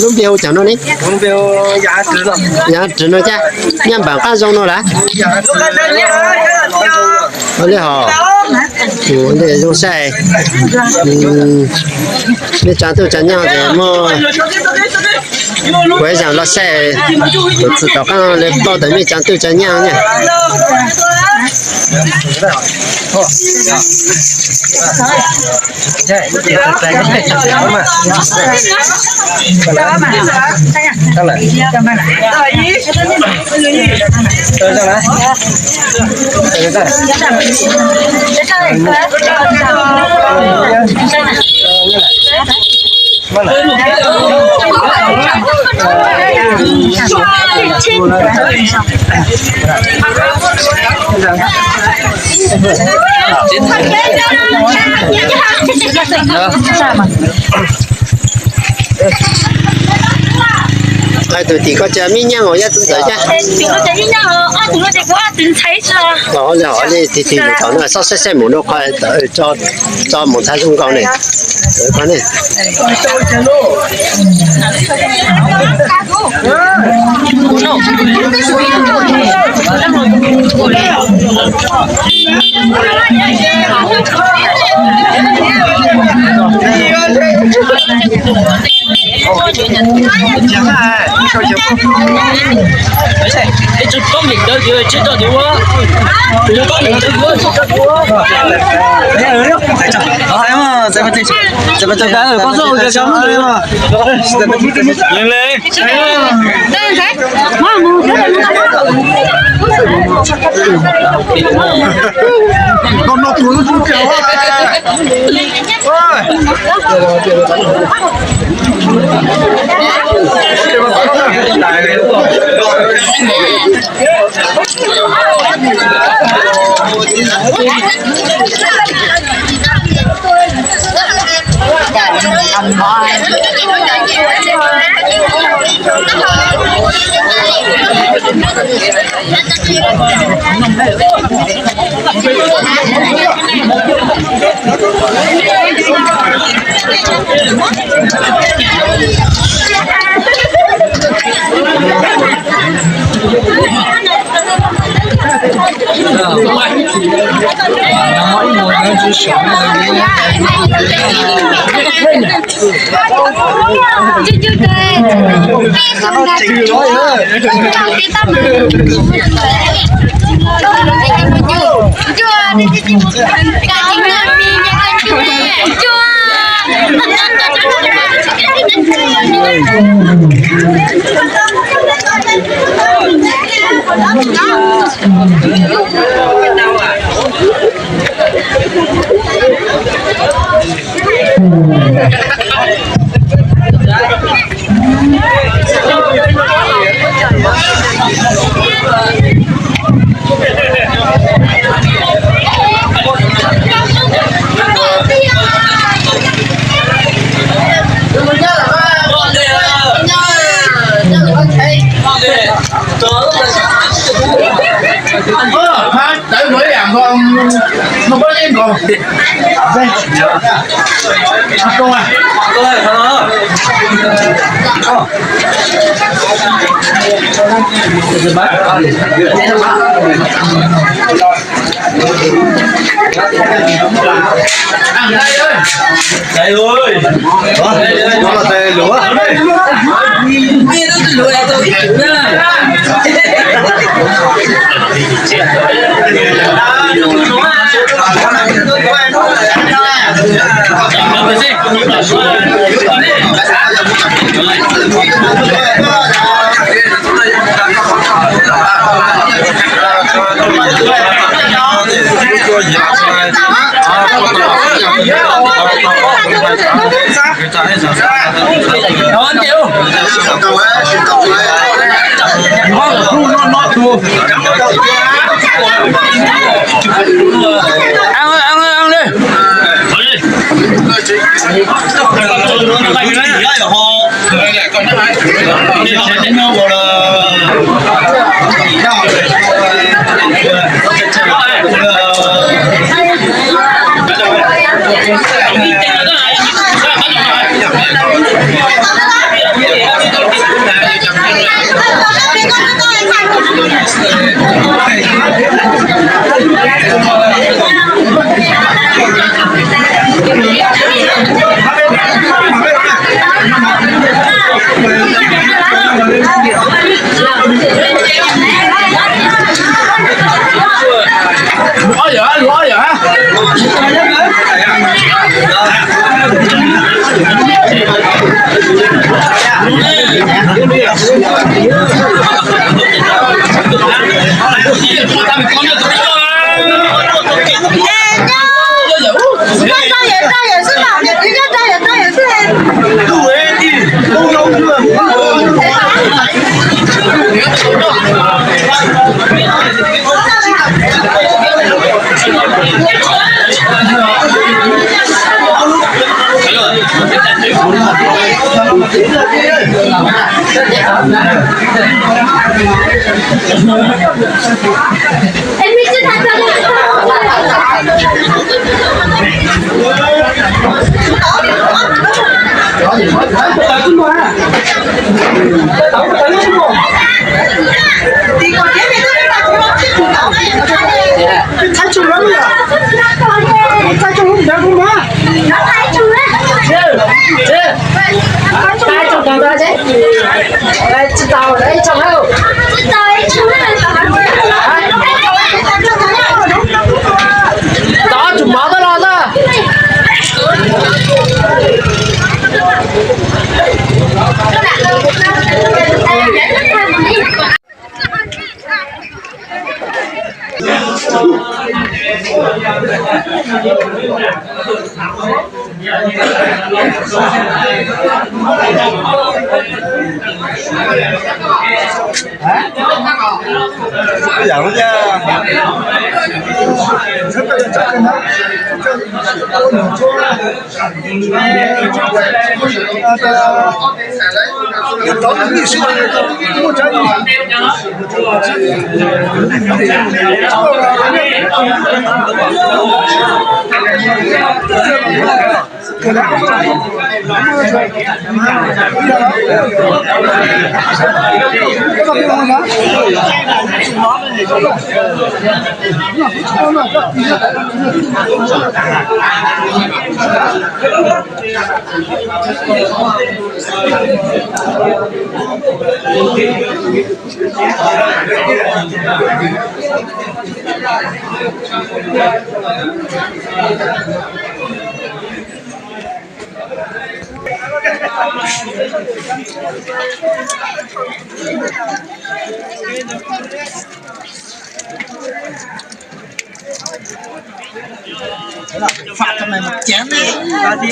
Lub npe hu caag no ne? Yaav Ris no caj, nyaj npaam qaab zoo no lawm. Ua le hov, zoo saib. Mej tsaa tuj tsaa nyaam ces muaj kuv zaam los saib, txug tom qaab le ploj tawm mej tsaa tuj tsaa nyaam na. Tug tim koj ca mej nyaaj os, yog tug ntawd ca. Tus no ces mej nyaaj os, ob tug no ces kuv ob tug ntxhais xwb os. Tig tig mus thaum no, xob saib saib mus rau qhov tawm tso mus txhaj zoo nkaus ne. Qhov ne.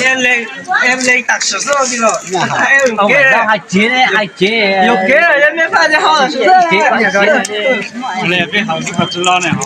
Em lên, em lên tập sự xíu đi rồi. Em hais tsev, hais tsev. Yus kev em pheej pheej ho. Ua li peb haus ib qho tsis loj ne ho.